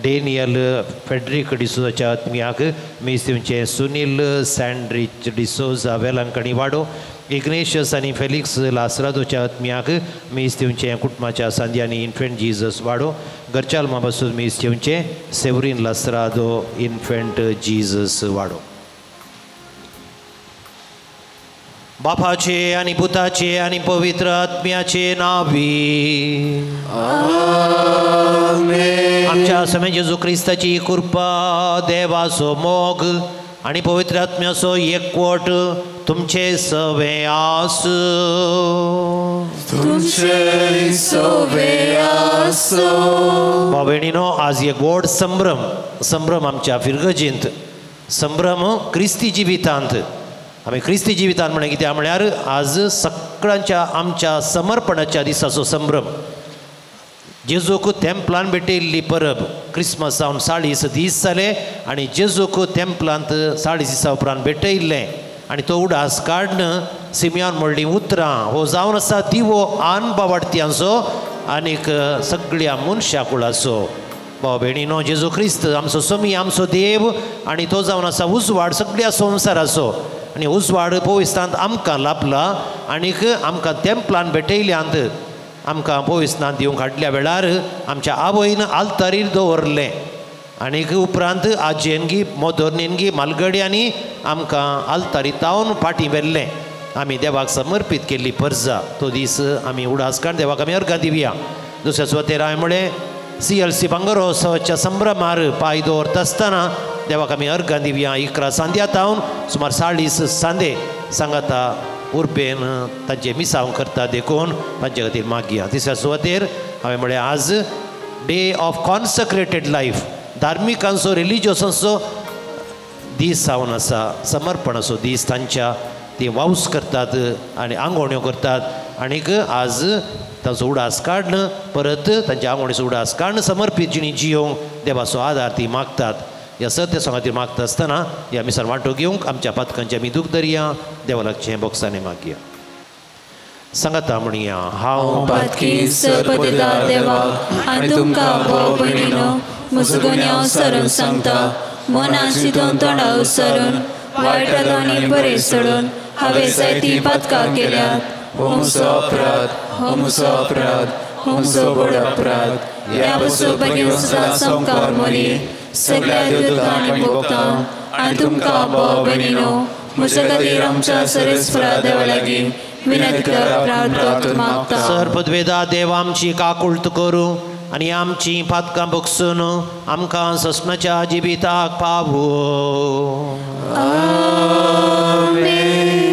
Daniel Friedrich डिसोजाच्या आत्म्याक मीस दिवचें सुनील सँड्रिच डिसोजा वेलंकणी वाडो Ignatius आनी फेलिक्स लासरादोच्या आत्म्याक मीस दिवचें कुटुंबाच्या सांद्यांनी इन्फेंट जीजस वाडो घरच्याल माबासून मीस दिवचें सेवरीन लासरादो इन्फेंट जीजस वाडो. बापाचे आनी पुताचे आनी पवित्र आत्म्याचे नावी आमेन. आमच्या स्वामी जेजू क्रिस्ताची कृपा, देवाचो मोग आनी पवित्र आत्म्याचो एकवट तुमचे सवे आसूं. तुमचे सवे आसूं. भाव भयणीनो, आज एक व्हड संभ्रम, संभ्रम आमच्या फिरगजींत, संभ्रम क्रिस्ती जिवितांत. आमी क्रिस्ती जिवितांत म्हणलें कित्याक म्हळ्यार आज सगळ्यांच्या आमच्या समर्पणाच्या दिसाचो संभ्रम. जेजूक तेंपलान भेटयल्ली परब क्रिसमस जावन 40 दीस जाले आनी जेजूक तेंपलांत 40 दिसा उपरांत भेटयल्लें आनी तो उडास काडून सिमियान म्हणलीं उतरां हो जावन आसा दिवो आन बावाडत्यांचो आनीक सगळ्या मनशा कुळाचो. भाव भयणीनो, जेजू क्रिस्त आमचो स्वामी, आमचो देव आनी तो जावन आसा उजवाड सगळ्या संवसाराचो आनी उजवाड पविस्तांत आमकां लाभला आनीक आमकां तेंपलान भेटयल्यांत आमकां पविस्तांत दिवंक हाडल्या वेळार आमच्या आवयन आल्तारीर दवरलें आनीक उपरांत आजयेन मोदोर्नीन मालगड्यांनी आमकां आल्तारी तावन फाटीं व्हेल्लें. आमी देवाक समर्पीत केल्ली परजा तो दीस आमी उडास काडून देवाक आमी अर्घां दिवया. दुसऱ्या सुवातेर हांवें म्हळें CLC बांगरोत्सवाच्या संभ्रमार पांय दवरता आसतना देवाक आमी अर्घां दिवया. 11 सांद्या तावन सुमार 40 सांदे सांगाता उर्बेन तांचे मिसांव करता देखून तांचे खातीर मागया. तिसऱ्या सुवातेर हांवें म्हळें आज डे ऑफ कॉन्सक्रेटेड लायफ, धार्मिकांचो रिलिजियसांचो दीस जावन आसा, समर्पणाचो दीस. तांच्या ती वावस करतात आनी आंगवण्यो करतात आनीक आज तांचो उडास काडून परत तांच्या आंगवणीचो उडास काडून समर्पीत जिणी जियोंक देवाचो आदार ती मागतात. ह्या सत्य खातीर मागता आसतना ह्या मिसार वांटो घेवंक आमच्या पातकांचे आमी दूख धरया, देवा लागचें बोक्सांनी मागया. सांगाता म्हणया, हांव पातकी सर्वदा देवा आनी तुमकां भाव भयणीनो म्हजो गुन्यांव सरून सांगता, मनान चिंतून तोंडा उसरून वायट आनी बरें सोडून हांवें जायतीं पातकां केल्यात. हो म्हजो अपराध, हो म्हजो अपराध, हो म्हजो व्हड अपराध. ह्या पसून बेगीन सदां संवकार मरी सगळ्या दुख्खांनी भोगता आनी तुमकां भाव भयणीनो म्हज्या खातीर आमच्या सरेस्वरा देवा लागीं विनंती प्रार्थना मागता. सर पदवेदा देव आमची काकुळट करूं आनी आमची पातकां बगसून आमकां सस्नाच्या जिविताक पावो. आमेन.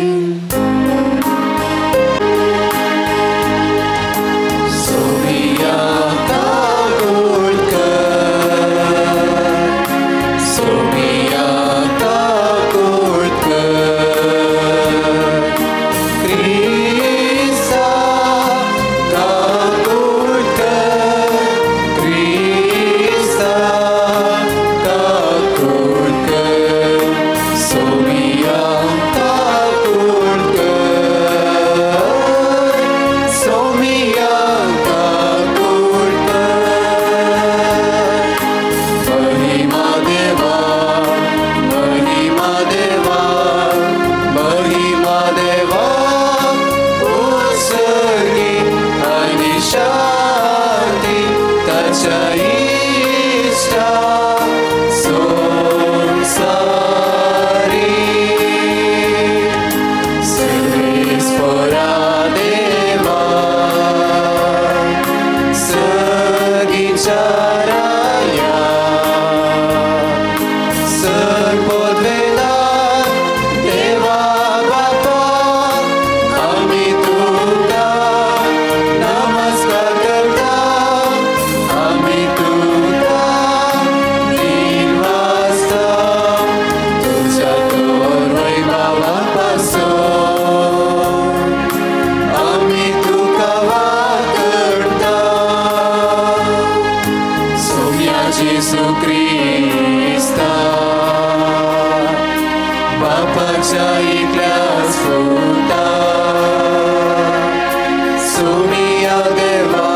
Somiya Deva,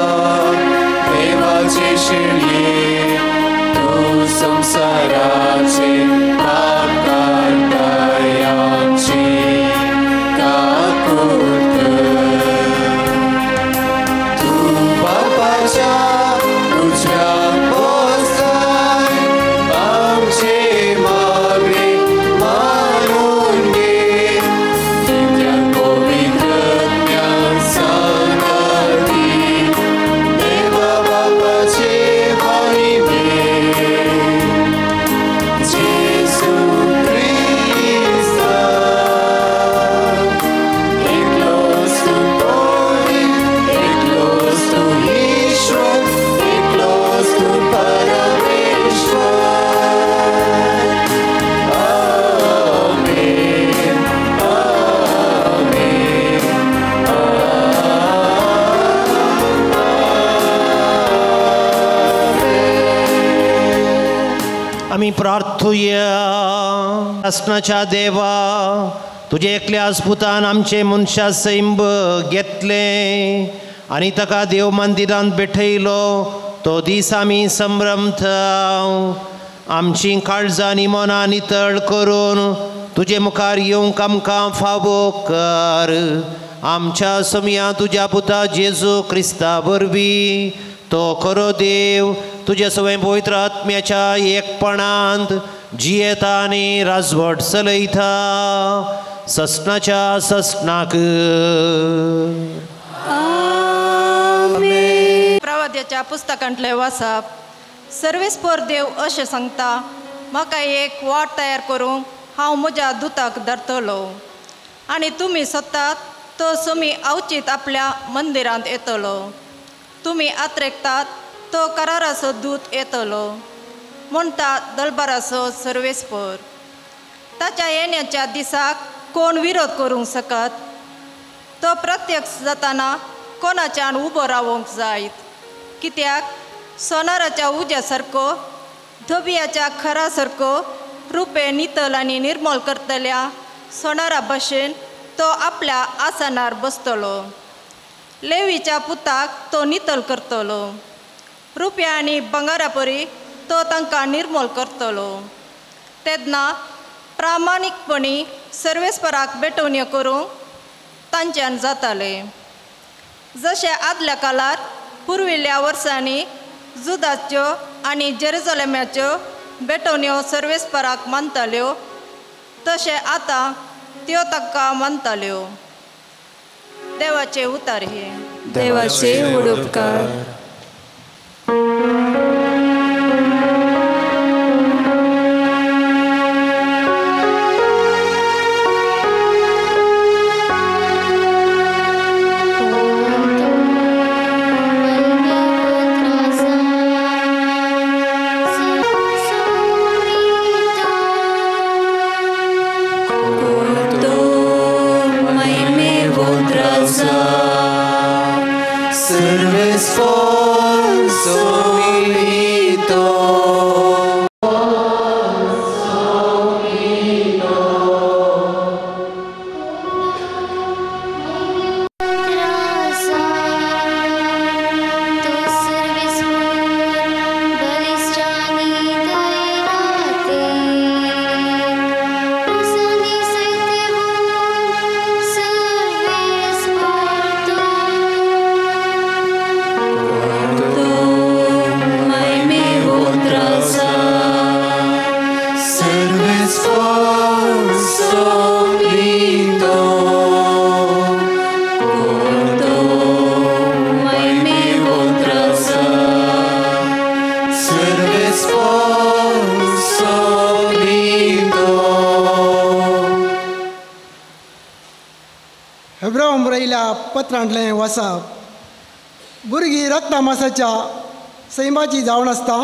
Deva Cheshire. संवसाराचे पाप काडटाय आमची काकूट कर. तूं बापाच्या उजव्या बसताय, आमचे मागणे मानून घे. तुज्या पवित्र आत्म्या सांगाती देवा बापाचे महिमे जेजू क्रिस्ता. एकलोच तूं पवित्र, एकलोच तूं ईश्वर, एकलोच तूं परमेश्वर. आमेन, आमेन, आमी प्रार्थुया. आसनाच्या देवा, तुजे एकल्याच पुतान आमचे मनशा सैंब घेतलें आनी ताका देव मंदिरांत भेटयलो तो दीस आमी संभ्रमता. आमची काळजां आनी मनां नितळ करून तुजे मुखार येवंक आमकां फावो कर. आमच्या समया तुज्या पुता जेजू क्रिस्ता वरवीं तो खरो देव तुज्या सवय पवित्र आत्म्याच्या एकपणांत जियेता आनी राजवट चलयता ससनाच्या ससनाक. प्रवाद्याच्या पुस्तकांतले वाचप. सर्वेस्पर देव अशें सांगता, म्हाका एक वाट तयार करूंक हांव म्हज्या दुताक धरतलो आनी तुमी सोदतात तो समी अवचीत आपल्या मंदिरांत येतलो. तुमी आत्रेकतात तो कराराचो दूत येतलो म्हणटा दलबाराचो सर्वेस्पर. ताच्या येण्याच्या दिसाक कोण विरोध करूंक शकत? तो प्रत्यक्ष जाताना कोणाच्यान उबो रावंक जायत? कित्याक सोनाराच्या उज्या सारको, धोबियाच्या खरा सारको रुपें नितल आनी निर्मल करतल्या सोनारा भशेन तो आपल्या आसनार बसतलो. लेवीच्या पुताक तो नितल करतलो, रुप्या आनी बंगारा परी तो तांकां निर्मूल करतलो. तेन्ना प्रामाणीकपणी सर्वेस्पराक भेटवण्यो करूंक तांच्यान जाताले. जशें आदल्या काळार पुर्विल्ल्या वर्सांनी जुदाच्यो आनी जेरुजलेमाच्यो भेटवण्यो सर्वेस्पराक मानताल्यो तशें आतां त्यो तांकां मानताल्यो. देवाचे उतार हे. देवाचे उपकार. पत्रांतलें वसाप. भुरगीं रक्ता मासाच्या सैमाची जावन आसता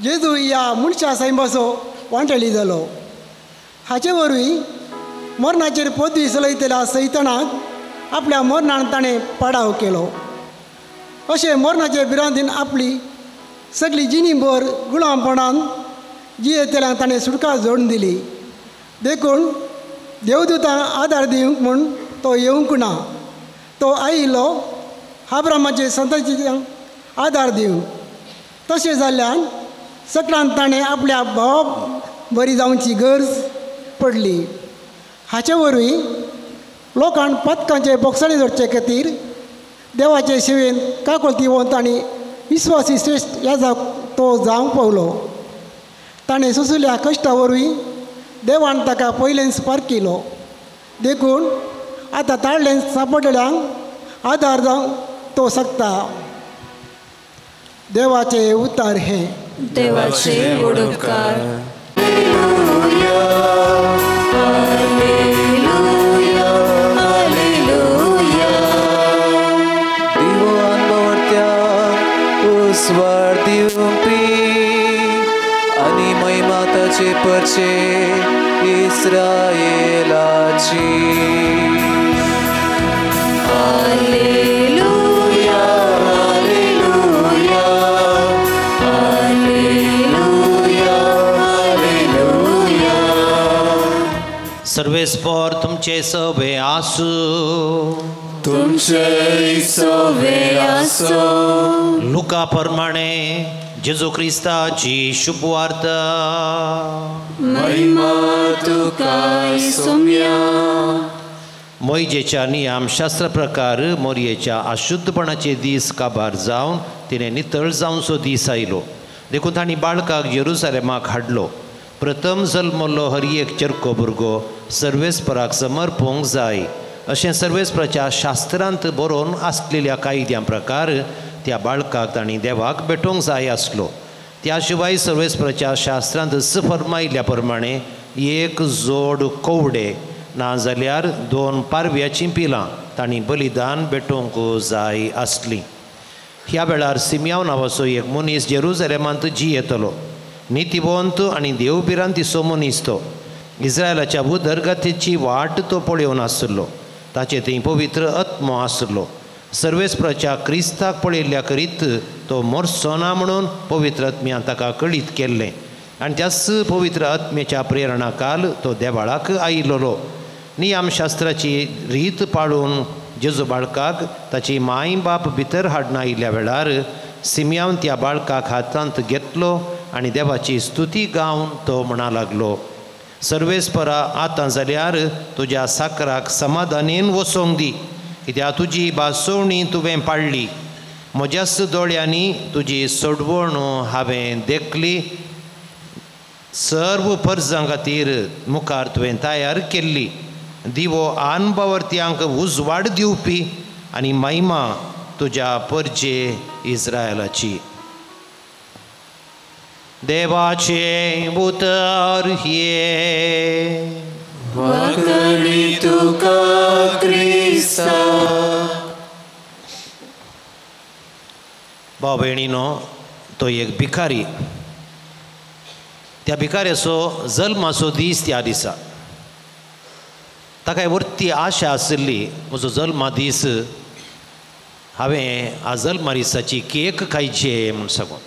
जेजू ह्या मनशा सैमाचो वांटेली जालो. हाचे वरवीं मरणाचेर पदवी चलयतल्या सैतणाक आपल्या मरणान ताणें पाडाव केलो. अशें मरणाचे भिरांतीन आपली सगळी जिणी भर गुलामपणान जियेतल्यांक ताणें सुटका जोडून दिली. देखून देवदूतांक आदार दिवंक म्हूण तो येवंक ना, तो आयिल्लो आब्रामाचे संततींक आदार दिवंक. तशें जाल्ल्यान सकलान ताणें आपल्या भावा बरी जावची गरज पडली. हाचे वरवीं लोकांक पातकांचे बोगसाणे जोडचे खातीर देवाचे सेवेन काकोलती दिवन तांणी विस्वासी श्रेश्ठ याजक तो जावंक पावलो. ताणें सोंशिल्ल्या कश्टा वरवीं देवान ताका पयलेंच पारखिलो. देखून आतां ताळ्ळें सांपडलेल्यांक आदार जावंक तो शकता. देवाचे उतार हे देवाचे उपकार. उस्वार दिवपी आनी महिमा ताचे परचे इस्रायलाची. Hallelujah hallelujah hallelujah hallelujah. सर्वेस्पर तुमचे सवे आसू. तुमचे सवे आसो. लुका प्रमाणे जेजू क्रिस्ताची शुभवार्ता. महिमा तुका सोम्या. मोयजेच्या नियमशास्त्र प्रकार मोरयेच्या अशुद्धपणाचे दीस काबार जावन तिणें नितळ जावचो दीस आयलो. देखून तांणी बाळकाक जेरुजालेमाक हाडलो. प्रथम जल्मल्लो हर एक चरको भुरगो सर्वेस्पराक समर्पूंक जाय अशें सर्वेस्पराच्या शास्त्रांत बरोवन आसलेल्या कायद्या प्रकार त्या बाळकाक तांणी देवाक भेटोवंक जाय आसलो. त्या शिवाय सर्वेस्पराच्या शास्त्रांत फर्मायल्ल्या प्रमाणे एक जोड कवडे नाजाल्यार 2 पारव्याचीं पिलां तांणी बलिदान भेटोवंक जाय आसलीं. ह्या वेळार सिमयाव नांवाचो एक मनीस जेरुजालेमांत जियेतलो. नितीवंत आनी देवभिरांतीचो मनीस तो. इस्रायलाच्या उदरगतीची वाट तो पळोवन आसलो. ताचे थंय पवित्र आत्मो आसलो. सर्वेस्पराच्या क्रिस्ताक पळयल्ल्या करीत तो मरचो ना म्हणून पवित्र आत्म्यान ताका कळीत केल्लें आनी त्याच पवित्र आत्म्याच्या प्रेरणा काल तो देवाळाक आयिल्लो. नियमशास्त्राची रीत पाळून जेजू बाळकाक ताची माय बाप भितर हाडना आयिल्ल्या वेळार सिमयान त्या बाळकाक हातांत घेतलो आनी देवाची स्तुती गावन तो म्हणा लागलो, सर्वेस्परा आतां जाल्यार तुज्या साकराक समाधानेन वचोंक दी, कित्याक तुजी बासोवणी तुवें पाडली. म्हज्याच दोळ्यांनी तुजी सोडवण हांवें देखली. सर्व परजां खातीर मुखार तुवें तयार केल्ली दिवो आनबावर्त्यांक उजवाड दिवपी आनी महिमा तुज्या परजे इस्रायलाची. देवाचे उतर हे वाकणी तुका क्रिस्ता. भाव भयणीनो, तो एक भिकारी. त्या भिकाऱ्याचो जल्माचो दीस त्या दिसा. ताका वरती आशा आशिल्ली म्हजो जल्मा दीस हांवें आ जल्मा दिसाची केक खायची म्हूण सांगून.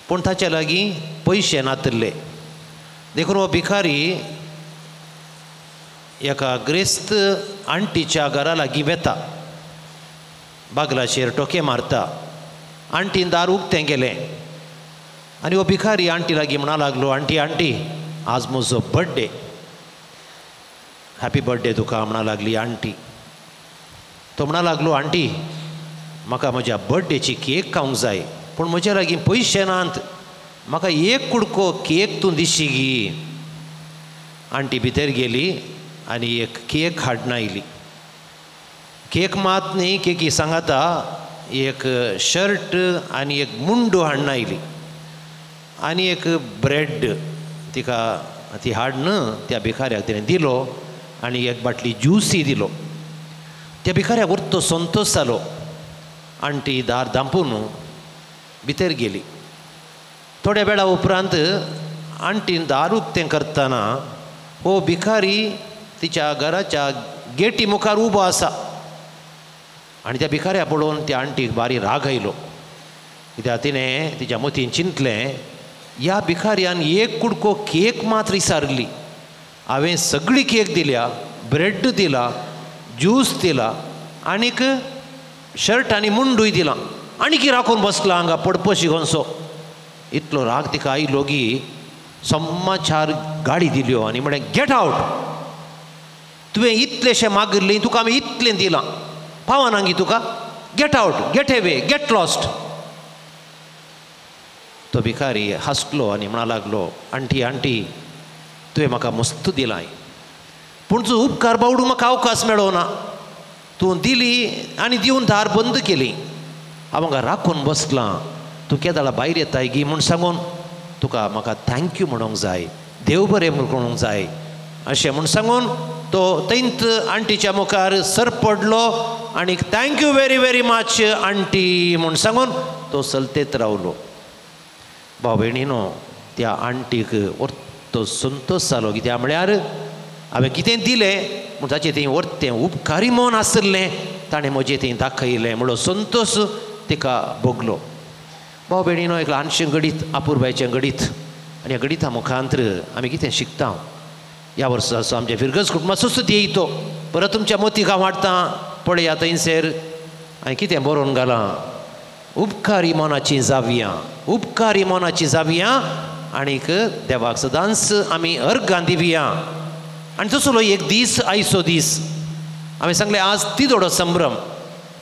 पूण ताच्या लागीं पयशे नातिल्ले. देखून हो भिकारी एका ग्रेस्त आंटीच्या घरा लागीं वेता. बागलाचेर टोके मारता. आंटीन दार उक्तें केलें आनी हो भिकारी आंटी लागीं म्हणा लागलो, आंटी आंटी आज म्हजो बड्डे, हॅपी बड्डे तुका म्हणा लागली आंटी. तो म्हणा लागलो, आंटी म्हाका म्हज्या बड्डेची केक खावंक जाय, पूण म्हज्या लागीं पयशे नात, म्हाका एक कुडको केक तूं दिशी गी. आंटी भितर गेली आनी एक केक हाडून आयली. केक मात न्ही, केकी सांगाता एक शर्ट आनी एक मुंडो हाडून आयली आनी एक ब्रेड तिका ती हाडून त्या भिकाऱ्याक तिणें दिलो आनी एक बाटली ज्युसी दिलो. त्या भिकाऱ्याक उरतो संतोश जालो. आंटी दार धांपून भितर गेली. थोड्या वेळा उपरांत आंटीन दार उक्तें करतना हो भिकारी तिच्या घराच्या गेटी मुखार उबो आसा आनी त्या भिकाऱ्या पळोवन त्या आंटीक बारी राग आयलो. कित्याक तिणें तिच्या मतीन चिंतलें, ह्या भिकाऱ्यान एक कुडको केक मात विसारली. हांवें सगळी केक दिल्या, ब्रेड दिला, ज्यूस दिला आनीक शर्ट आनी मुंडूय दिला, आनी की राखून बसला हांगा पडपशी गोंसो. इतलो राग तिका आयलो की सम्मा चार गाडी दिल्यो आनी म्हळें गेट आवट, तुवें इतलेशें मागिल्लें, तुका आमी इतलें दिलां, पावना गी तुका, get out, get away, get lost. तो भिकारी हांसलो आनी म्हणा लागलो, आंटी आंटी तुवें म्हाका मस्त दिलां, पूण तूं उपकार बावडूंक म्हाका अवकाश मेळोना, तूं दिली आनी दिवन दार बंद केली, हांव हांगा राखून बसलां, तूं केदाळा भायर येताय गी म्हूण सांगून तुका म्हाका thank you म्हणूंक जाय, देव बरें म्हणूंक जाय अशें म्हूण सांगून तो थंयच आंटीच्या मुखार सर पडलो आनी thank you very very much aunty म्हूण सांगून तो चलतेत रावलो. भाव भयणीनो, त्या आंटीक तो संतोश जालो, कित्याक म्हळ्यार हांवें कितें दिलें म्हूण ताचें थंय वर्तें उपकारी मन आसलें, ताणें म्हजें थंय दाखयलें म्हणलो संतोश तिका भोगलो. भाव भयणीनो, एक ल्हानशें गणीत, अपुरबायचें गणीत, आनी ह्या गणिता मुखांत आमी कितें शिकता. ह्या वर्साचो आमच्या फिरगज कुटुंबाचो ध्येय तो परत तुमच्या मोतीक हांव हाडटा, पळया थंयसर हांवें कितें बरोवन घालां, उपकारी मनाची जावया, उपकारी मनाची जावया आनीक देवाक सदांच आमी अर्गां दिवया. आनी तसलो एक दीस आयचो दीस, हांवें सांगलें आज तिदोडो संभ्रम,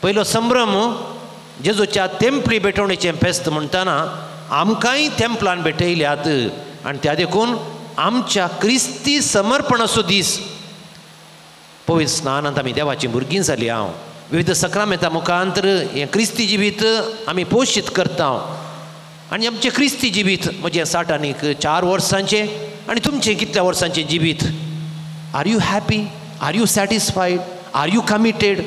पयलो संभ्रम जेजूच्या तेंपली भेटवणेचें फेस्त म्हणटना आमकांय तेंपलान भेटयल्यात आनी त्या देखून आमच्या क्रिस्ती समर्पणाचो दीस. पवित्र स्नानांत आमी देवाचीं भुरगीं जालीं हांव, विविध सक्रामेंता मुखांतर हें क्रिस्ती जिवीत आमी पोशीत करता आनी आमचें क्रिस्ती जिवीत म्हजें 60 आनी 4 वर्सांचें आनी तुमचें कितल्या वर्सांचें जिवीत, are you happy, are you satisfied, are you committed?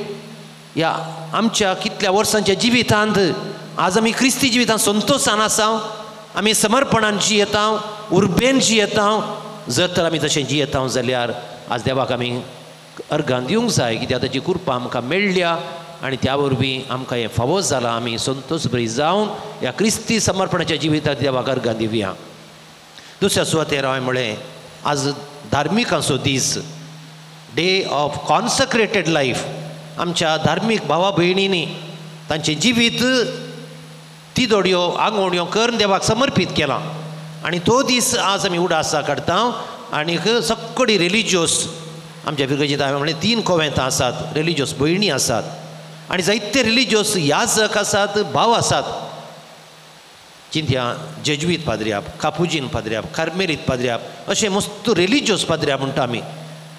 ह्या आमच्या कितल्या वर्सांच्या जिवितांत आज आमी क्रिस्ती जिवितांत संतोशान आसा, आमी समर्पणान जियेता, उर्बेन जियेता. जर तर आमी तशें जियेता जाल्यार आज देवाक आमी अर्गां दिवंक जाय, कित्याक ताची कृपा आमकां मेळ्ळ्या आनी त्या वरवीं आमकां हें फावो जालां. आमी संतोश बरी जावन ह्या क्रिस्ती समर्पणाच्या जिवितांत देवाक अर्गां दिवया. दुसऱ्या सुवातेर हांवें म्हळें आज धार्मिकांचो दीस, डे ऑफ कॉन्सक्रेटेड लायफ. आमच्या धार्मीक भावा भयणींनी तांचें जिवीत तिदोडयो आंगवण्यो करून देवाक समर्पीत केलां आनी तो दीस आज आमी उडासा काडटा. आनीक सगळी रिलिजियस आमच्या फिरगजेंत हांवें म्हणलें 3 कोवेंतां आसात, रिलिजियस भयणी आसात आनी जायते रिलिजियस याजक आसात, भाव आसात. चिंत्या जेजुईत पाद्र्याप, कापुजीन पाद्र्याप, कार्मेलीत पाद्र्याप, अशें मस्त रिलिजियस पाद्र्याप म्हणटा आमी.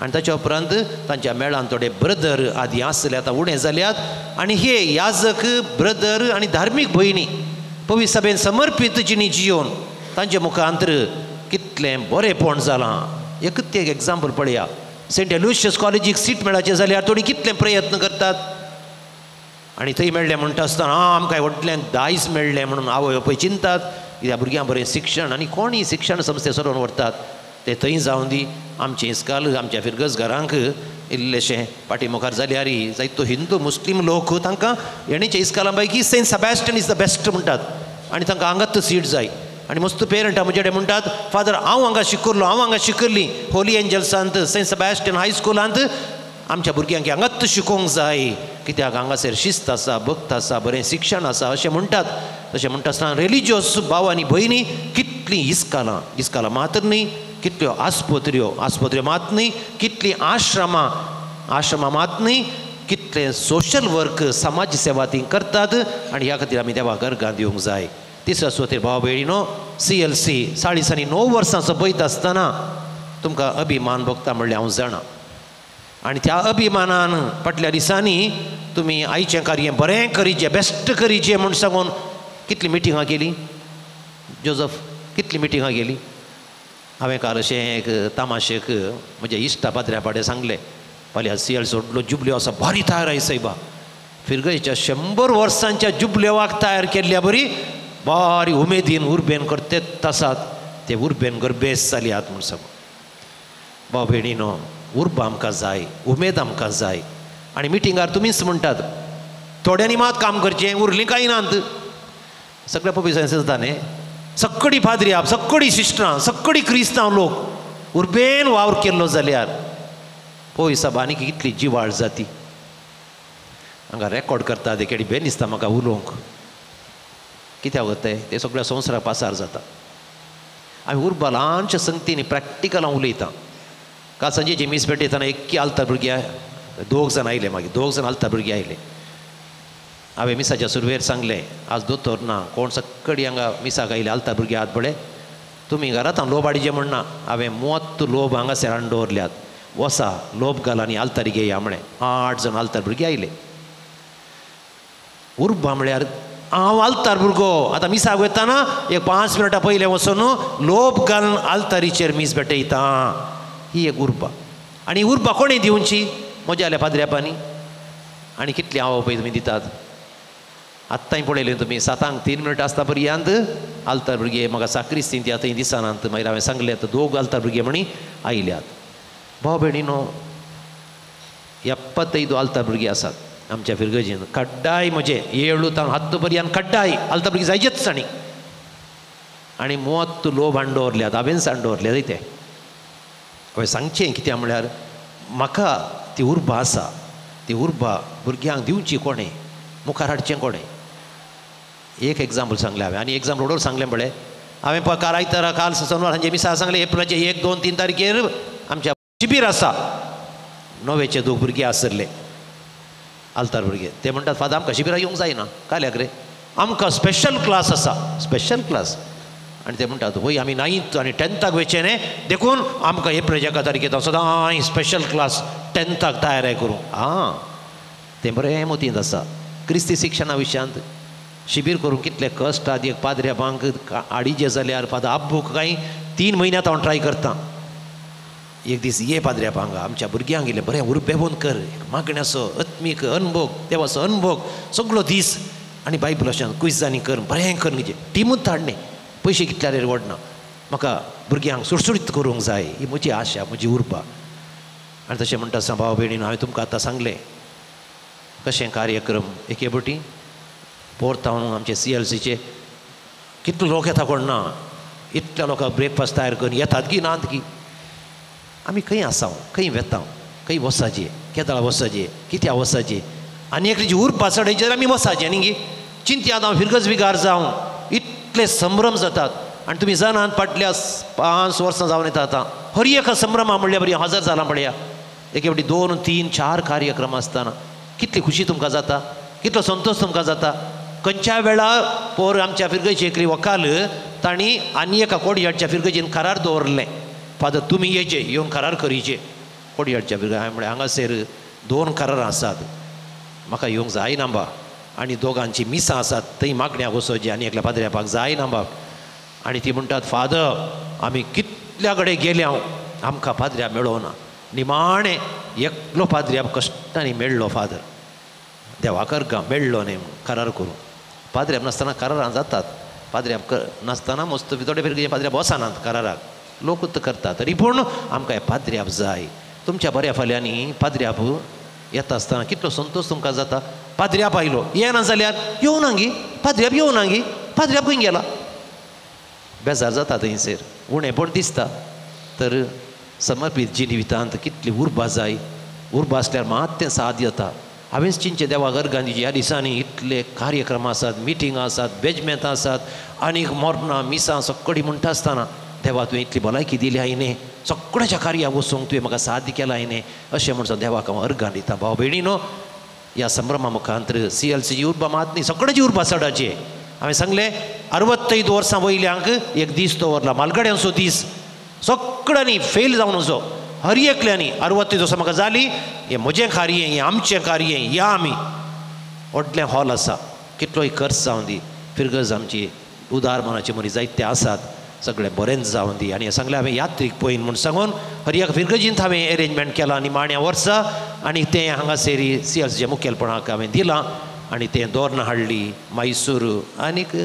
आनी ताच्या उपरांत तांच्या मेळान थोडे ब्रदर आदी आसले, आतां उणें जाल्यात. आनी हे याजक, ब्रदर आनी धार्मीक भयणी पवित्र सभेन समर्पीत जिणी जियोन तांचे मुखांतर कितलें बरेंपण जालां. एकच एक एग्जाम्पल पळया, सेंट एलुशियस कॉलेजीक सीट मेळाचें जाल्यार थोडीं कितले प्रयत्न करतात आनी थंय मेळ्ळें म्हणटा आसतना आमकां व्हडलें दायज मेळ्ळें म्हणून आवय बापूय चिंतात, कित्याक भुरग्यां बरें शिक्षण आनी कोणीय शिक्षण संस्थे सरोवन व्हरतात ते थंय जावन दी. आमचें इस्काल आमच्या फिरगज घरांक इल्लेशें फाटी मुखार जाल्यार जायतो हिंदू मुस्लीम लोक तांकां येणेच्या इस्कालां पैकी Saint Sebastian is the best म्हणटात आनी तांकां हांगाच सीट जाय. आनी मस्त पेरंटां म्हजे कडेन म्हणटात, फादर हांव हांगा शिकल्लो, हांव हांगा शिकल्ली होली एंजल्सांत, सेंट सेबास्टियन हायस्कुलांत, आमच्या भुरग्यांक हांगाच शिकोवंक जाय, कित्याक हांगासर शिस्त आसा, भक्त आसा, बरें शिक्षण आसा अशें म्हणटात. तशें म्हणटा आसतना रिलिजियस भाव आनी भयणी कितलीं इस्कालां, इस्कालां मात्र न्ही, कितल्यो आस्पत्र्यो, आस्पत्र्यो मात न्ही, कितलीं आश्रमां, आश्रमां मात न्ही, कितलें सोशल वर्क, समाज सेवा ती करतात आनी ह्या खातीर आमी देवाक अर्गां दिवंक जाय. तिसऱ्या सुवातेर भाव भयणीनो, CLC 40 आणि 9 वर्सां सोंपयत आसतना तुमकां अभिमान भोगता म्हणलें हांव जाणा. आनी त्या अभिमानान फाटल्या दिसांनी तुमी आयचें कार्य बरें करीचें, बेस्ट करीचें म्हूण सांगून कितलीं मिटिंगां केली जोजफ, कितलीं मिटिंगां केली. हांवें काल अशें एक तामाशेक म्हज्या इश्टा पाद्र्या पाडें सांगलें, फाल्यां CL व्हडलो जुबल्यो आसा, भारी तयार आय सायबा, फिरगयच्या 100 वर्सांच्या जुबलेवाक तयार केल्ल्या बरी भारी उमेदीन उर्बेन करतेच आसात, ते उर्बेन गरबेस जाल्यात म्हूण सांगू. भाव भयणीनो, उर्बा आमकां जाय, उमेद आमकां जाय. आनी मिटिंगार तुमीच म्हणटात थोड्यांनी मात काम करचें, उरलीं कांय नात. सगळ्या पबी जाता न्ही, सगळीं पाद्रियाब, सगळीं सिस्टरां, सगळीं क्रिस्तांव लोक उर्बेन वावर केल्लो जाल्यार पळय सायबा आनी कितली जिवाळ जाती. हांगा रेकॉर्ड करता ते केदी बेन दिसता म्हाका उलोवंक. कित्याक वताय ते सगळ्या संवसाराक पासार जाता. आमी उर्बा ल्हानशा संगतींनी प्रॅक्टिकल हांव उलयतां. काल सांजेची मीस भेटयतना एक्की आलतार भुरगे दोग जाण आयले, मागीर दोग जाण आलतार भुरगे आयले. हांवें मिसाच्या सुरवेर सांगलें आज दोतोर ना कोण सक्कडी हांगा मिसाक आयले आलतार भुरगे हात पळय तुमी घरांत हांव लोब हाडचे म्हण ना, हांवें 30 लोब हांगासर हाडून दवरल्यात, वसा लोब घाल आनी आलतारी घेया म्हळें. 8 जाण आलतार भुरगे आयले. उर्बा म्हळ्यार हांव आलतार भुरगो आतां मिसाक वतना एक 5 मिनटां पयलें वचून लोब घालून आलतारीचेर मीस भेटयता, ही एक उर्बा. आनी उर्बा कोणें दिवची? म्हज्या जाल्या पाद्र्यापांनी. आनी कितली हांव पळय तुमी दितात. आत्तांय पळयलें तुमी 7:03 मिनटां आसता पर्यंत आलतार भुरगे म्हाका साक्रिस्तीन ती आतां दिसनात. मागीर हांवें सांगलें आतां दोग आलतार भुरगे म्हणी आयल्यात. भाव भयणीनो 75 आलतार भुरगे आसात आमच्या फिरगजीन. कड्डाय म्हजे 7 तावन 10 पर्यंत कड्डाय आलतार भुरगे जायचेच. आनी आनी 30 लोब हाडून दवरल्यात, हांवेंच हाडून दवरल्यात ते. हांवें सांगचें कित्याक म्हळ्यार म्हाका ती उर्बा आसा, ती उर्बा भुरग्यांक दिवची कोणें, मुखार हाडचें कोणें. एक एग्जाम्पल सांगलें हांवें आनी एग्जाम्पल रोडोर सांगलें पळय हांवें काल आयतारा काल सोनवार सांजे मिसा सांगलें एप्रिलाचे 1, 2, 3 तारखेर आमच्या शिबीर आसा. 9वेचे दोग भुरगे आसले आलतार भुरगे. ते म्हणटात फादर आमकां शिबिराक येवंक जायना. काल्याक रे आमकां स्पेशल क्लास आसा, स्पेशल क्लास. आनी ते म्हणटात वय आमी 9th आनी 10थाक वयचें न्ही देखून आमकां एप्रिलाच्या 1 तारखेर सदांय स्पेशल क्लास 10थाक तयार करूं. आं तें बरें मतींत आसा. क्रिस्ती शिक्षणा विशयांत शिबीर करूंक कितले कश्ट आदी एक पाद्र्याबांक आडीचे जाल्यार फादर आब्बूक कांय 3 म्हयन्यांत हांव ट्राय करतां. एक दीस ये पाद्र्याबांक आमच्या भुरग्यांक इल्लें बरें उर्बेबोन कर, एक मागण्याचो आत्मीक अनभोग, देवाचो अनभोग सगळो दीस आनी बायबल अशें क्विजांनी कर बरें कर म्हणजे टिमूच हाडणे पयशे कितल्यार वडना म्हाका भुरग्यांक सुटसुटीत करूंक जाय, ही म्हजी आशा म्हजी उर्बा. आनी तशें म्हणटा आसतना भाव भयणीन हांवें तुमकां आतां सांगलें कशें कार्यक्रम एके बटी पोरतावन आमचे CLCचे कितलो लोक येता कोण ना, इतल्या लोकांक ब्रेकफास्ट तयार करून येतात की नात की. आमी खंय आसा, खंय वेता, खंय वसाचे, केदळा वसाचे, कित्या वसाचे आनी एकली उर्बा चडयची जाल्यार आमी वसाचे न्ही गी. चिंतयात हांव फिरगज बिगार जावं इतले संभ्रम जातात. आनी तुमी जाणात फाटल्या 5 वर्सां जावन येता आतां हर एका संभ्रमा म्हणल्यार बरी हजर जाला पळया. एके फावटी 2, 3, 4 कार्यक्रम आसतना कितली खुशी तुमकां जाता, कितलो संतोश तुमकां जाता. खंयच्या वेळार पोर आमच्या फिरगजी एकली वकाल तांणी आनी एका कोडयाडच्या फिरगजीन करार दवरलें फादर तुमी येचे येवन करार करीचे कोडयाडच्या फिरगजी. हांवें म्हळें हांगासर 2 करारां आसात म्हाका येवंक जायना बा, आनी दोगांची मिसां आसात थंय मागण्याक वचोची आनी एकल्या पाद्र्यापाक जायना बा. आनी ती म्हणटात फादर आमी कितल्या कडेन गेले हांव आमकां पाद्र्या मेळोना, निमाणें एकलो पाद्र्या कश्टांनी मेळ्ळो फादर देवाक अर्गां मेळ्ळो न्ही करार करूं. पाद्र्याप नासतना करारां जातात, पाद्र्याप नासतना मस्त थोडे फिरगजे पाद्र्याप वचनात कराराक, लोकूच करतात. तरी पूण आमकां पाद्र्याप जाय. तुमच्या बऱ्या फाल्यांनी पाद्र्याप येता आसतना कितलो संतोश तुमकां जाता. पाद्र्याप आयलो येना जाल्यार येवना गी पाद्र्याप, येवना गी पाद्र्याप खंय गेला, बेजार जाता थंयसर उणेपण दिसता. तर समर्पीत जिवितांत कितली उर्बा जाय, उर्बा आसल्यार मात तें साध्य जाता. हांवेंच चिंतचें देवा गर्गांची ह्या दिसांनी इतले कार्यक्रम आसात, मिटिंगां आसात, बेजमेंतां आसात आनी मरणां मिसां सगळीं म्हणटा आसतना देवा तुवें इतली भलायकी दिली हांवें, सगळ्याच्या कार्याक वचूंक तुवें म्हाका साध्य केलां हांवें, अशें म्हणून देवाक हांव अर्गां दिता. भाव भयणीनो ह्या संभ्रमा मुखांतर CLCची उर्बा मात न्ही सगळ्याची उर्बा चडाची. हांवें सांगलें 65 वर्सां वयल्यांक एक दीस दवरला मालगड्यांचो दीस, सगळ्यांनी फेल जावन वचो हर एकल्यांनी. 65 वर्सां म्हाका जाली, हें म्हजें कार्य, हें आमचें कार्य, या आमी व्हडलें हॉल आसा कितलोय खर्च जावन दी, फिरगज आमची उदार मनाची मनीस जायते आसात, सगळें बरेंच जावन दी. आनी हें सांगलें हांवें यात्रीक पळयन म्हूण सांगून हर एक फिरगजींत हांवें एरेंजमेंट केलां आनी माण्या वर्सा आनी तें हांगासर CLCच्या मुखेलपणाक हांवें दिलां आनी तें दोर्ना हाडली मैसूर आनीक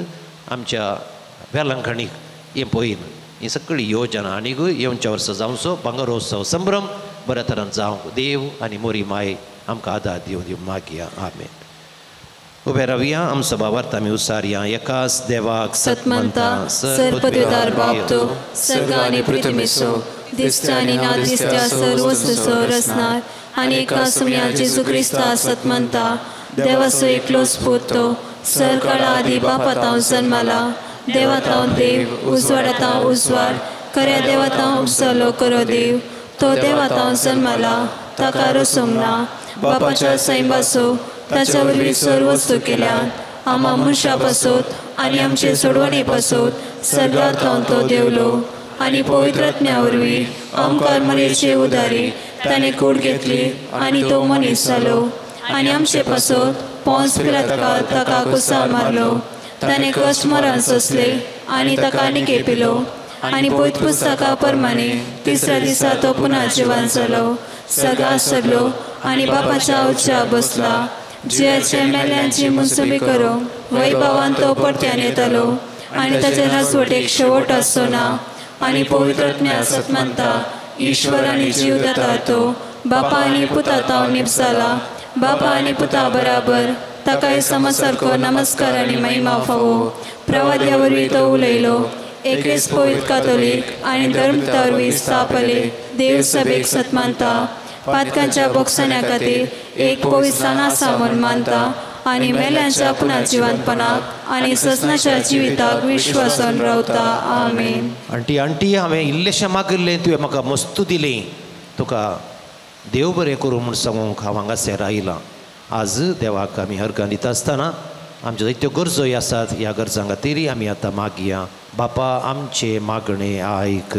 आमच्या वेलंकणीक हें पळयन ही सगळी योजना आनीक येवच्या वर्सा जावचो भांगरोत्सव संभ्रम बऱ्या तरान जावंक देव आनी मोरी माय आमकां आदार दिवं दिवं मागया. आमेन. उबे रावया, आमचो भावार्थ आमी उसारया. एकाच देवाक सतमंता सर्वपदवीदार बाप तो सर्ग आनी पृथ्वीचो दिसत्या आनी ना दिसत्या सर्व वस्तूचो रचणार आनी एका सुम्या जेजू क्रिस्ता सतमंता देवाचो एकलोच पूत तो सरकाळा आदी बापातांव जन्माला, देवातांव देव, उजवाडातांव उजवाड, खऱ्या देवातांव उपसलो करो देव, तो देवातांव जन्माला, ताका रसूंक ना, बापाच्या सैंबासो ताच्या वरवीं सर्व वस्तू केल्या, आमा मनशा पासत आनी आमचे सोडवणे पासत सर्गांत तो देवलो आनी पवित्र आत्म्या वरवीं आमकां मरेचे उदारी ताणें कूड घेतली आनी तो मनीस जालो आनी आमचे पासत पोंस पिलातकाक ताका कुसार मारलो, ताणें कश्ट मरण सोंसले आनी ताका निकेपिलो आनी पवित्र पुस्तका प्रमाणे तिसऱ्या दिसा तो पुनः जिवन जालो, सगळा सरलो आनी बापाच्या उच्चा बसला, जियाचे मेल्यांची मुसुमी करो वैभवान तो परत्यान येतलो आनी ताचे राजवटेक शेवट आसचो ना आनी पवित्र आत्म्या सत मानता ईश्वर आनी जीव दाता तो बापा आनी पुता ताव निपसाला, बापा आनी पुता बराबर ताकाय समसारको नमस्कार आनी महिमा फावो. प्रवाद्या वरवीं तो उलयलो, एकेच पवित्र कातोलीक आनी धर्मता वरवीं स्थापले देव सभेक सत मानता, पातकांच्या बोगसण्या खातीर एक पवित्र आसा म्हूण मानता आनी मेल्यांच्या पुनर्जिवंतपणाक आनी ससनाच्या जिविताक विश्वासान रावता. आमेन. आंटी आंटी, हांवें इल्लेशें मागिल्लें, तुवें म्हाका मस्तू दिली, तुका देव बरें करूं म्हूण सांगूंक हांव हांगासर आयलां. आज देवाक आमी हरगां दिता आसतना आमच्यो जायत्यो गरजोय आसात, ह्या गरजां खातीर आमी आतां मागया. बापा आमचे मागणे आयक,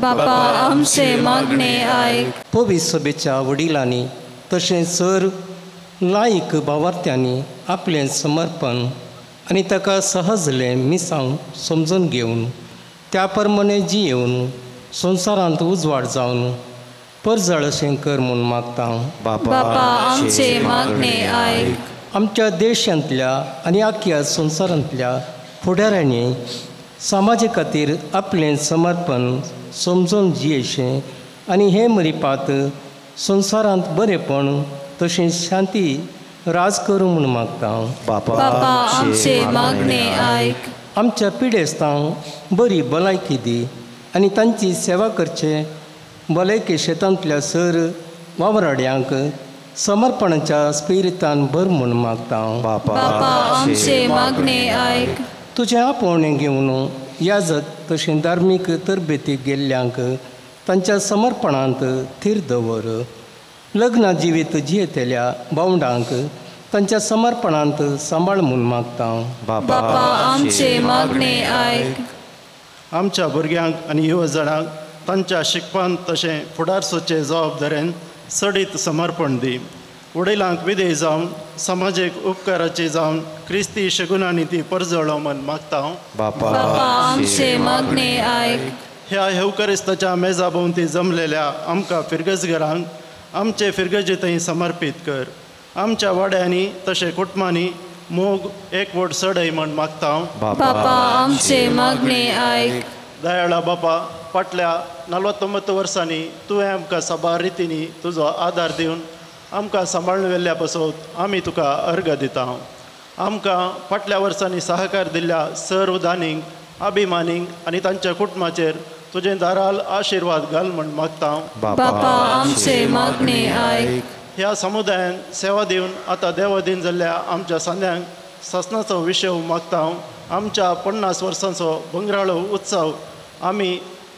बापा आमचे मागणे आयक. पवित्र सभेच्या वडिलांनी तशेंच सर लायक भावार्थ्यांनी आपलें समर्पण आनी ताका सहजलें मिसांव समजून घेवन त्या प्रमाणे जियेवन संवसारांत उजवाड जावन परजळ अशें कर म्हूण मागता. बापा आमचे मागणे आयक. आमच्या देशांतल्या आनी आख्या संवसारांतल्या फुडाऱ्यांनी समाजे खातीर आपलें समर्पण समजून जियेचें आनी हें मरिपात संवसारांत बरेपण तशेंच शांती राज करूं म्हूण मागता. बापा आमचे मागणे आयक. आमच्या पिडेस्तांक बरी भलायकी दी आनी तांची सेवा करचे भलायकी शेतांतल्या सर वावराड्यांक समर्पणाच्या स्पिरितान भर म्हूण मागता. बापा आमचे मागणे आयक. तुजें आपोवणें घेवन याजक तशें धार्मीक तरबेतीक गेल्ल्यांक तांच्या समर्पणांत थीर दवर. लग्न जिवीत जियेतल्या भावंडांक तांच्या समर्पणांत सांबाळ म्हूण मागता. बापा आमचे मागणे आयक. आमच्या भुरग्यांक आनी युवजणांक तांच्या शिकपान तशें फुडार सोदचे जबाबदारेन चडीत समर्पण दी. वडिलांक विधेय जावन समाजीक उपकाराची जावन क्रिस्ती शगुनांनी ती परजळो म्हूण मागता. बापा आमचे मागणे आयक. ह्या हेवकरिस्ताच्या मेजा भोंवती जमलेल्या आमकां फिरगजघरांक आमचे फिरगजे थंय समर्पीत कर. आमच्या वाड्यांनी तशें कुटुंबांनी मोग एकवट चडय म्हूण मागता. बापा आमचे मागणे आयक. दयाळा बापा, फाटल्या 49 वर्सांनी तुवें आमकां साबार रितींनी तुजो आदार दिवन आमकां सांबाळून व्हेल्ल्या पासत आमी तुका अर्घ दिता. आमकां फाटल्या वर्सांनी सहकार दिल्ल्या सर्व दानींक, अभिमानींक आनी तांच्या कुटुंबाचेर तुजें दाराल आशिर्वाद घाल म्हूण मागता. बापा आमचे मागणे आयक. ह्या समुदायान सेवा दिवन आतां देवादीन जाल्ल्या आमच्या सांद्यांक सासणाचो विशय मागता. आमच्या 50 वर्सांचो बंगराळो उत्सव आमी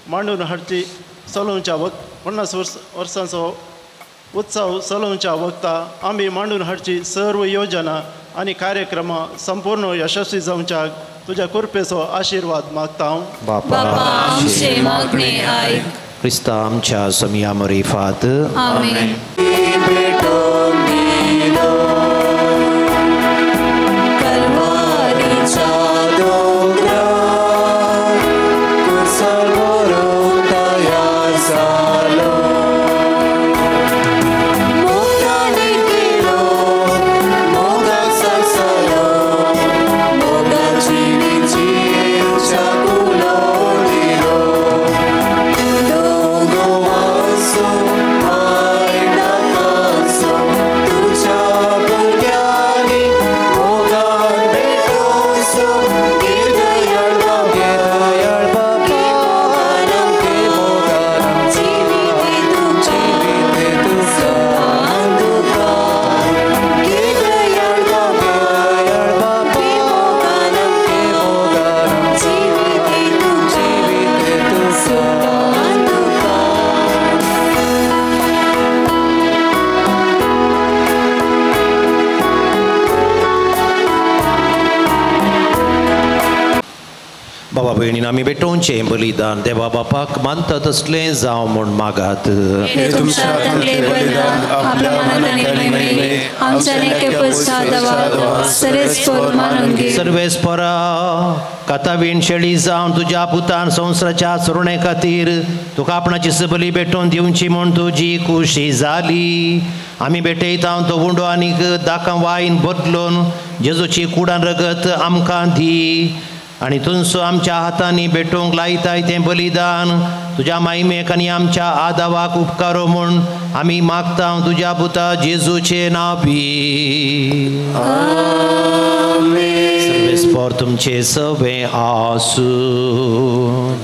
मांडून हाडची चलोवच्या वक्त 50 वर्सांचो उत्सव चलोवच्या वक्ता आमी मांडून हाडची सर्व योजना आनी कार्यक्रमां संपूर्ण यशस्वी जावच्याक तुज्या कृपेचो आशिर्वाद मागता. बापा आमचे मागणे आयक. क्रिस्ता आमच्या सोमिया मरिफात. आमेन. So बाबा भयणीन आमी भेटोवचें बलिदान देवा बापाक मानता तसलें जावं म्हूण मागात. सर्वेस्परा कातावीण शेळी जावन तुज्या पुतान संवसाराच्या सुरणे खातीर तुका आपणाची सबली भेटोवन दिवची म्हूण तुजी खुशी जाली. आमी भेटयता तो उंडो आनीक दाकां वायन बदलून जेजूची कुडान रगत आमकां दी आनी तुमचो आमच्या हातांनी भेटोवंक लायताय तें बलिदान तुज्या मायमेक आनी आमच्या आदावाक उपकारो म्हूण आमी मागता तुज्या पुता जेजूचे नांवी. सर्वेस्पर तुमचे सवे आसूं.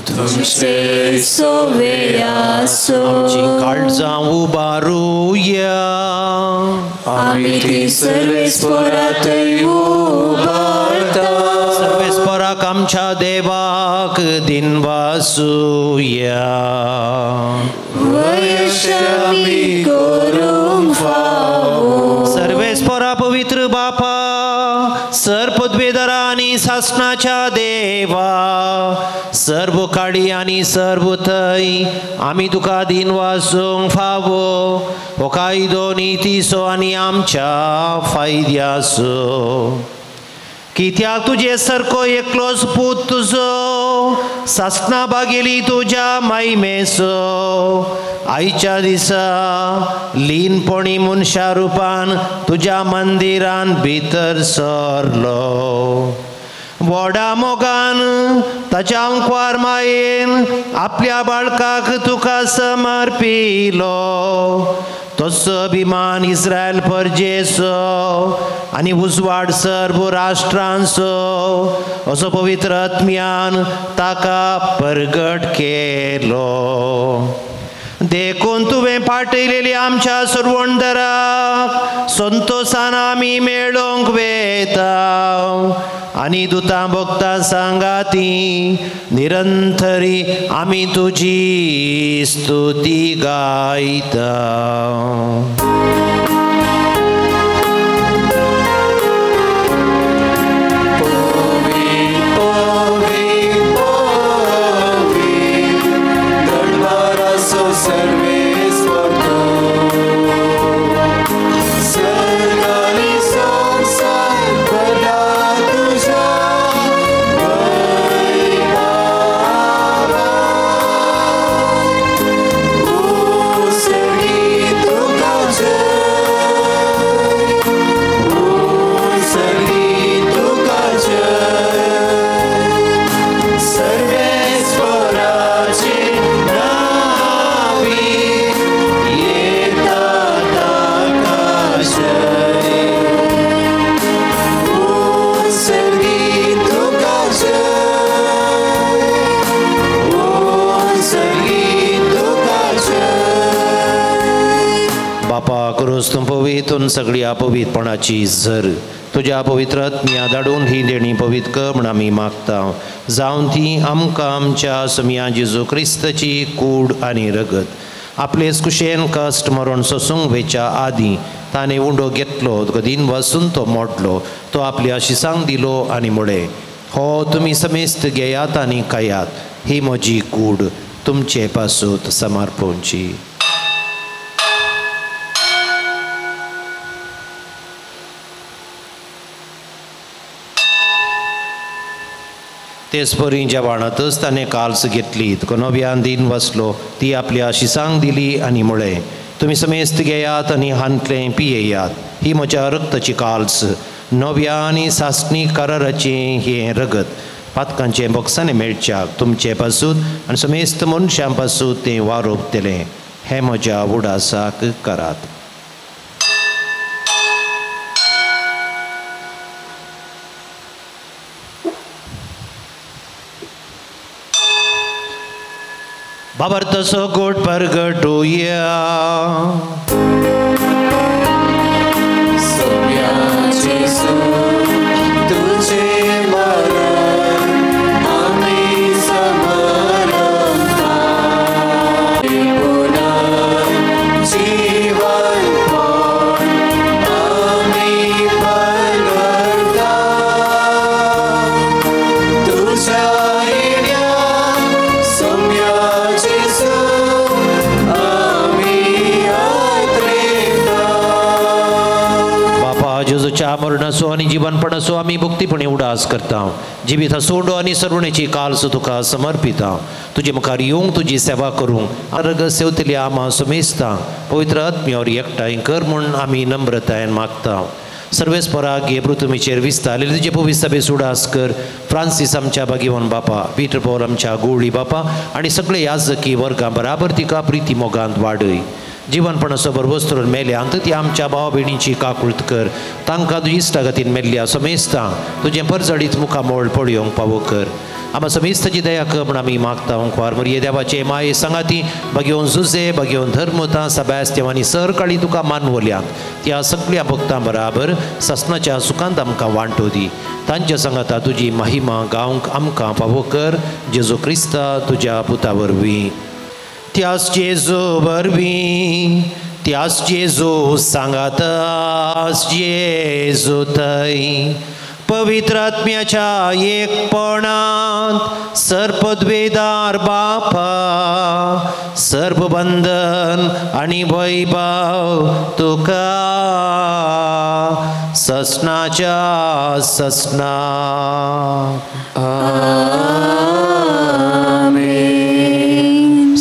तुमचे सवे आसूं. आमची काळजां उबारुया. आमी ती सर्वेस्परांतय उबारता. सर्वेस्पराक आमच्या देवाक दिनवासुया. वयशामी करूंक फावो. सर्वेस्परा पवित्र बापा सर पदवेदारा आनी सासणाच्या देवा सर्व काडी आनी सर्व थंय आमी तुका दिनवासूंक फावो हो कायदो नितीचो आनी आमच्या फायद्याचो. कित्याक तुजे सारको एकलोच पूत तुजो सासणा बागेली तुज्या मायमेचो आयच्या दिसा लीनपणी मनशा रुपान तुज्या मंदिरान भितर सरलो. व्हडा मोगान ताच्या आंकवार मायेन आपल्या बाळकाक तुका समर्पिलो. तसो अभिमान इस्रायल परजेचो आनी उजवाड सर्व राष्ट्रांचो असो पवित्र आत्म्यान ताका परगट केलो. देखून तुवें पाठयलेली आमच्या सुरवणदराक संतोसान आमी मेळोवंक वेता आनी दुतां भोगता सांगाती निरंतरी आमी तुजी स्तुती गायता. पवितून सगळी अपवितपणाची झर तुज्या पवित्र आत्म्या धाडून ही देणी पवित्र कर म्हूण आमी मागता. जावन ती आमकां आमच्या समिया जेजू क्रिस्ताची कूड आनी रगत आपलेच कुशेन कश्ट मरण सोसूंक वेच्या आदीं ताणें उंडो घेतलो, तुका दिन वसून तो मोडलो, तो आपल्या शिसांक दिलो आनी म्हळें, हो तुमी समेस्त घेयात आनी खायात, ही म्हजी कूड तुमचे पासून समर्पणची. तेच परी जेवणांतच ताणें काल्स घेतली, तुका नव्यान दिन वसलो, ती आपल्या शिसांक दिली आनी म्हळें, तुमी समेस्त घेयात आनी हांतलें पियेयात, ही म्हज्या रक्ताची काल्स, नव्या आनी सासणी कराराचें हें रगत पातकांचें बोक्सांनी मेळच्याक तुमचे पासून आनी समेस्त मनशां पासून तें वारोवतलें, हें म्हज्या उडासाक करात. बाबर तसो गोड परगटुया. तुझ्या बळगेपणाचो आनी जिवनपणाचो आमी भक्तीपणी उडास करता. जिवीत सोडो आनी सर्वणेची कालसो तुका समर्पिता. तुजे मुखार येवंक तुजी सेवा करूंक आर्ग सेवतली आमा सुमेस्ता पवित्र आत्म्यावर एकठांय कर म्हूण आमी नम्रतायेन मागता. सर्वेस्पराक हे पृथ्वीचेर विस्तारलेले तुजे पवित्र सभेस उडास कर. फ्रांसीस आमच्या भाग्यवान बापा, पीटर पॉल आमच्या गोवळी बापा आनी सगळे याजकी वर्गां बराबर तिका प्रिती मोगांत वाडय. जिवनपणाचो बरबस्तरून मेल्या अंत ती आमच्या भाव भयणीची काकूळत कर. तांकां तुजी इश्टागतीन मेल्ल्या समेस्तां तुजें परजडीत मुखामोळ पळोवंक पावो कर. आमा समेस्ताची दया कर म्हूण आमी मागता. ओंकार मरिये देवाचे माये सांगाती भाग्योवन जुजे भाग्योवन धर्मतां सबास्तेव आनी सरकाळी तुका मानवल्यांत त्या सगळ्या भक्तां बराबर ससनाच्या सुखांत आमकां वांटो दी. तांच्या सांगाता तुजी महिमा गावंक आमकां पावो कर. जेजू क्रिस्ता तुज्या पुता वरवीं. त्यास जेजू वरवीं, त्यास जेजू सांगातास जेजू थंय पवित्र आत्म्याच्या एकपणांत सर्पद्वेदार बापा सर्पबंधन आनी वैभव तुका ससनाच्या ससना.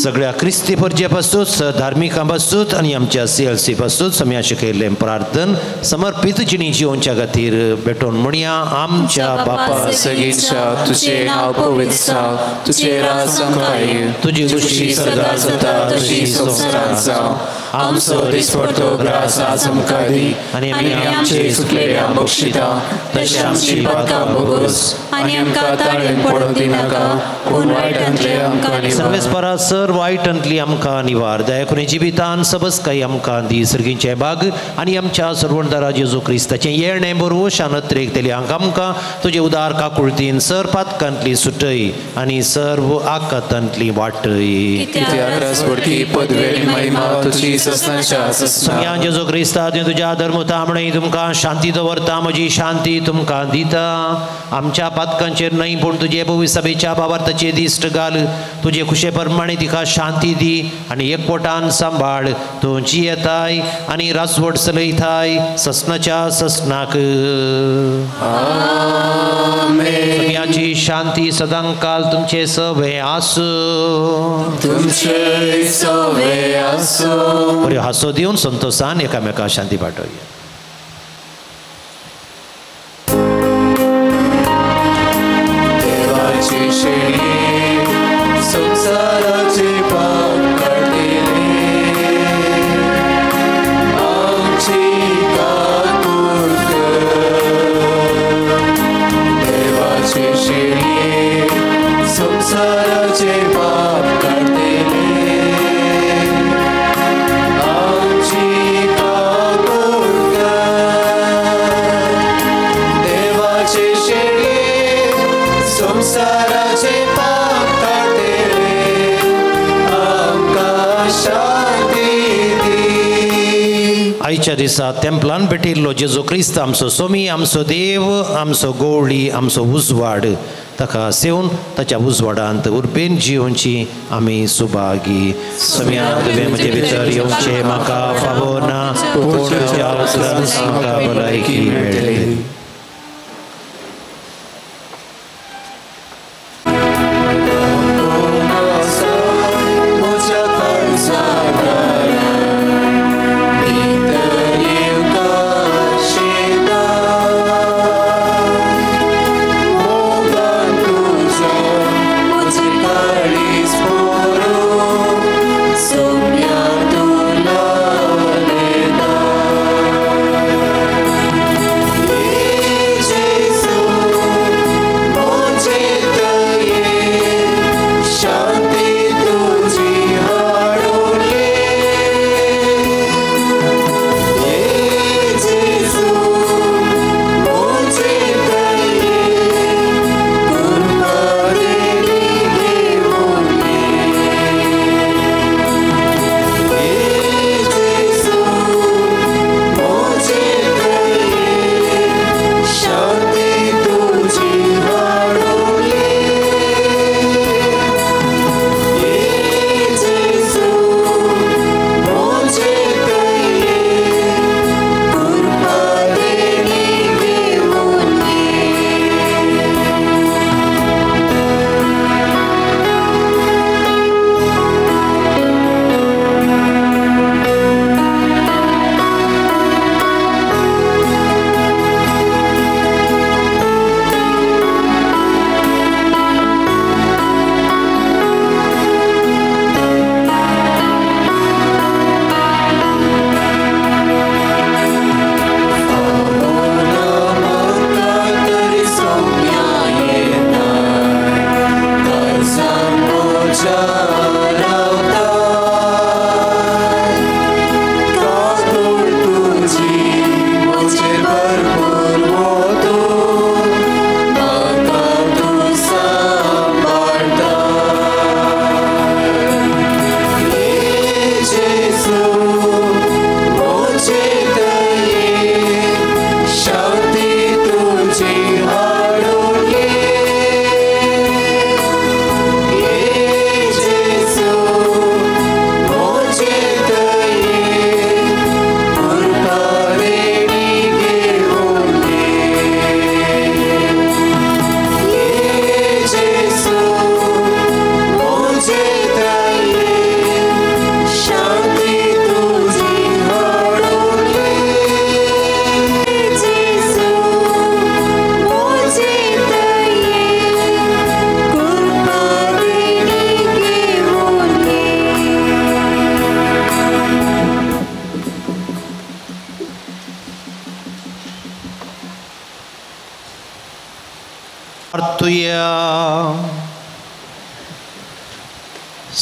सगळ्या क्रिस्ती परजे पासून, धार्मिकां पासून आनी आमच्या सी एल सी पासून सम्या शिकयल्लें प्रार्थन समर्पीत जिणी जिवोवच्या खातीर भेटोवन म्हणया. आमच्या बापा सगळींच्या तुझे नांव पवित्र जावं, तुझे राज आमकां येवं, तुजी तुजी सदा जाता तशी संवसारांत जावं. आमचो दिसपडतो ग्रास आज आमकां दी आनी आनी आमचे चुकलेल्या बक्षिता तशें आमची पातकां भोगोस आनी आमकां ताळेन पडूंक दिनाका, पूण वायटांतले आमकां निवार. सर्वेस्परा सर वायटांतली आमकां निवार. दयाकुनी जिवितान सबसकाय आमकां दी. सर्गींचे बाग आनी आमच्या सर्वणदारा जेजू क्रिस्ताचें येणें बरोवशान अत्रेकतल्यांक आमकां तुजे उदार काकुळतीन सर पातकांतली सुटय आनी सर्व आकातांतली वाटय. सम्या जेजू क्रिस्ता तुज्या धर्मता म्हणे तुमकां शांती दवरता, म्हजी शांती तुमकां दिता. आमच्या पातकांचेर न्हय पूण तुजे पवित्र सभेच्या भावार्थाचे दिश्ट घाल. तुजे खुशे प्रमाणे तिका शांती दी आनी एकवटान सांबाळ. तूं जियेताय आनी राजवट चलयताय ससनाच्या ससनाक. सम्याची शांती सदांकाल तुमचे सवे आसूं. तुमचे सवे आसूं. बऱ्यो हांसो दिवन संतोशान एकामेका शांती पाठोवया. देवाची शेणी संवसाराचे पाप काडटले, आमची काकूळ कर. देवाची शेणी संवसाराचे पाप काडटले, आमची काकूळ कर. देवाची शेणी संवसाराचे पाप काडटले, आमकां शांती दी. आयच्या दिसा तेंपलान भेटिल्लो जेजू क्रिस्त आमचो सोमी, आमचो देव, आमचो गोवळी, आमचो उजवाड, ताका सेवन ताच्या उजवाडांत उर्बेन जिवची आमी सुभागी. सम्या तुवें म्हजे भितर येवचें म्हाका फावो ना, पूण तुज्या उतरान म्हाका भलायकी मेळटली. म्हज्या काळजाक भितर येवंक शिता, मोगान तुज्या म्हजें काळीज भरून सोम्या तुला उलयता.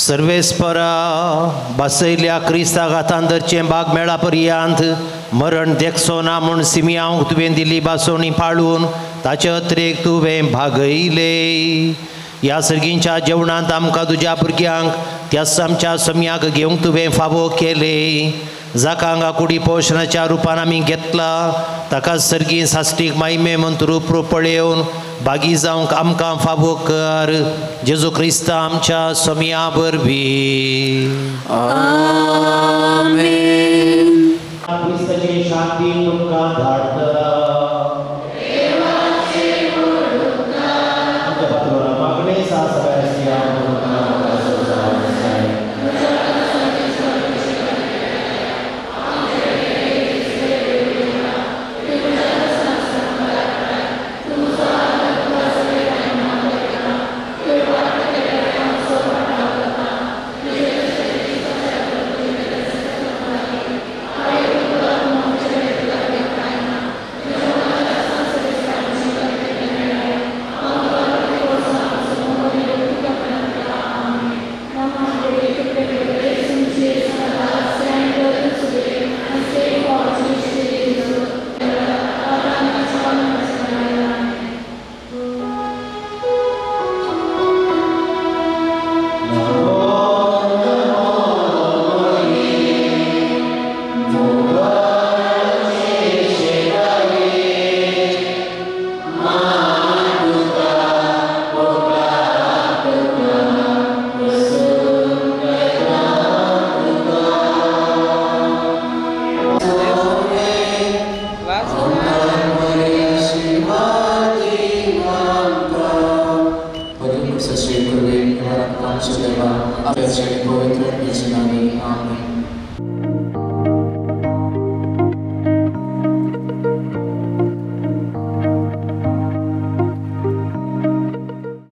सर्वेस्परा बसयल्या क्रिस्ताक हातान धरचें बाग मेळा पर्यंत मरण देखचो ना म्हूण सिमियांक तुवें दिली बासोणी पाळून ताचे अत्रेक तुवें भागयले. ह्या सर्गींच्या जेवणांत आमकां तुज्या भुरग्यांक त्याच आमच्या सम्याक घेवंक तुवें फावो केले. जाका हांगा कुडी पोशणाच्या रुपान आमी घेतला ताका सर्गी साश्टीक मायमे मंत्रूप पळेवन बागी जावंक आमकां फावो कर. जेजू क्रिस्ता आमच्या सोमया वरवीं. आमेन. क्रिस्ताची शांती तुमकां धाडटा. Amen.